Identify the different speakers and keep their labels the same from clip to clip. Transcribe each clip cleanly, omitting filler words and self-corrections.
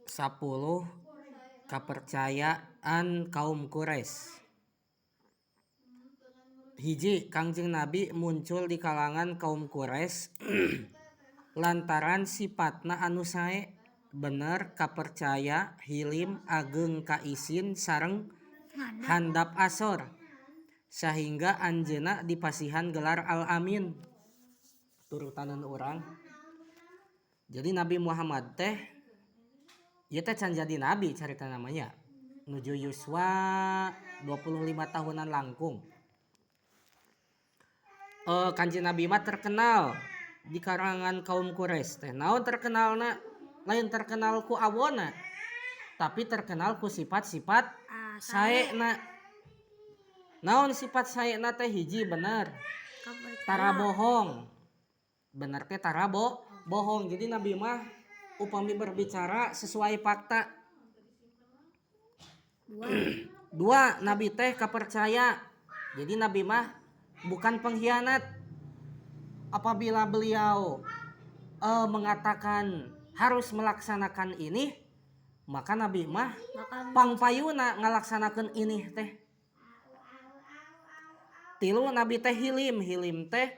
Speaker 1: 10 kapercayaan kaum Quraisy. Hiji, Kangjeng Nabi muncul di kalangan kaum Quraisy lantaran sifatna anu sae, bener, kapercaya, hilim, ageng kaisin sareng handap asor, sahingga anjeunna dipasihan gelar Al-Amin. Turutaneun urang. Jadi Nabi Muhammad teh ieu teh can jadi nabi carita namanya. Nuju yuswa 25 tahunan langkung. Kanjeng Nabi mah terkenal di kalangan kaum Quraisy teh. Naon terkenalna? Lain terkenal ku awona, tapi terkenal ku sifat-sifat saena. Naon sifat saena teh? Hiji, bener, tara bohong. Bener teh tara bohong. Jadi Nabi mah upami berbicara sesuai fakta.
Speaker 2: Dua.
Speaker 1: Dua, Nabi teh kapercaya. Jadi Nabi mah bukan pengkhianat. Apabila beliau mengatakan harus melaksanakan ini, maka Nabi mah
Speaker 2: Bakal
Speaker 1: pangpayuna ngalaksanakeun ini teh. Tilu, Nabi teh hilim. Hilim teh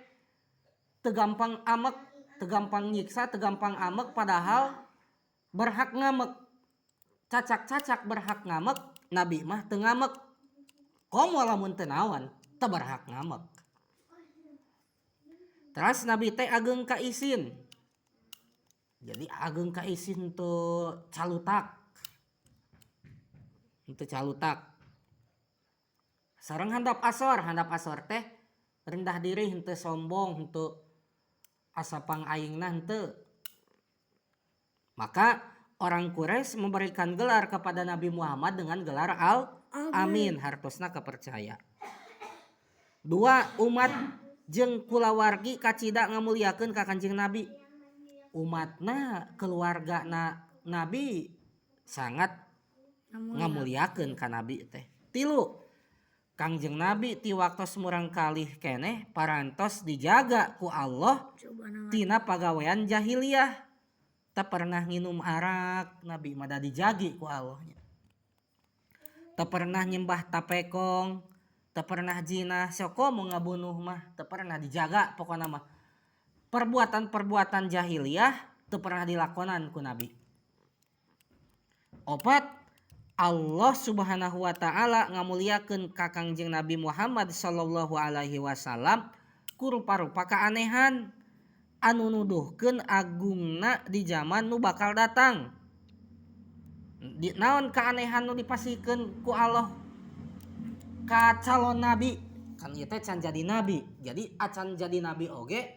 Speaker 1: teu gampang amek, teu gampang nyiksa, teu gampang amek, padahal berhak ngamek. Cacak-cacak berhak ngamek, Nabi mah teu ngamek. Komo lamun teu naon, teu berhak ngamek. Terus Nabi teh ageng kaisin. Jadi ageng kaisin teu calutak. Teu calutak. Sareng handap asor, handap asor teh rendah diri, henteu sombong, henteu asa pangaingna, henteu. Maka orang Quraisy memberikan gelar kepada Nabi Muhammad dengan gelar Al Amin, hartosna kepercaya. Dua, umat jeung kulawargi kacida ngamuliakeun ka Kanjeng Nabi. Umatna, keluarga na Nabi sangat ngamuliakeun ka Nabi teh. Tilu, Kangjeng Nabi ti waktos murangkalih keneh parantos dijaga ku Allah tina pagawean jahiliyah. Teu pernah nginum arak, Nabi mah da dijagi ku Allah nya. Teu pernah nyembah tapekong, teu pernah jinah, sok mau ngabunuh mah teu pernah, dijaga pokona mah. Perbuatan-perbuatan jahiliyah teu pernah dilakonan ku Nabi. Opat, Allah Subhanahu wa Ta'ala ngamuliakeun ka Kangjeng Nabi Muhammad sallallahu alaihi wasallam ku rupa-rupa keanehan anu nuduhkeun agungna di zaman nu bakal datang. Di, naon keanehan nu dipasihkeun ku Allah ka calon nabi? Kan ieu teh can jadi nabi. Jadi acan jadi nabi oge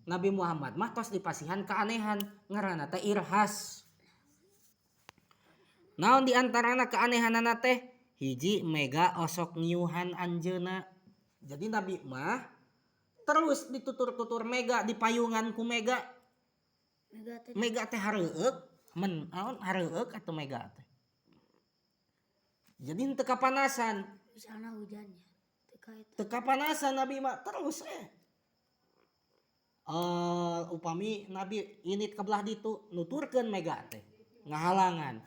Speaker 1: Nabi Muhammad mah tos dipasihan keanehan, ngaranna teh irhas. Naon di antarana keanehanana teh? Hiji, mega osok ngiuhan anjeuna. Jadi Nabi mah terus ditutur-tutur mega, dipayungan ku mega.
Speaker 2: Mega teh?
Speaker 1: Mega teh hareueuk, men naon hareueuk atuh mega teh. Jadi henteu kapanasan.
Speaker 2: Misalnya hujannya teu ka eta.
Speaker 1: Teu kapanasan Nabi mah terus eh. Upami Nabi ini ke belah ditu, nuturkeun mega teh ngahalangan.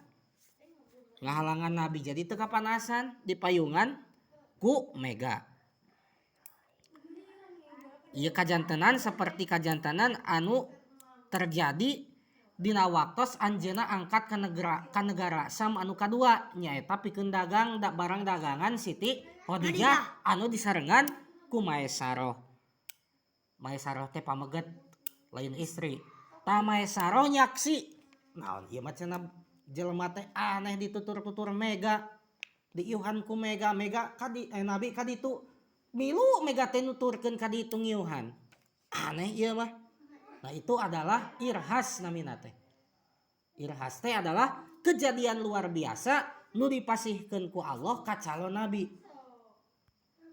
Speaker 1: Ngahalangan Nabi, jadi teu kapanasan dipayungan ku mega. Ieu kajantenan seperti kajantenan anu terjadi dina waktos anjeunna angkat ka negara Sam anu kadua, nyaeta pikeun dagang da, barang dagangan Siti Khadijah anu disarengan ku Maesaroh. Maesaroh teh pameget, lain istri. Tah, Maesaroh nyaksi, naon ieu mah cenah, jelema teh aneh, ditutur-tutur mega, diiuhan ku mega, mega kadi Nabi ka ditu, milu mega teh nuturkeun ka ditu ngiuhan, aneh ieu mah. Nah, itu adalah irhas namina teh. Irhas teh adalah kejadian luar biasa nu dipasihkeun ku Allah ka calon nabi.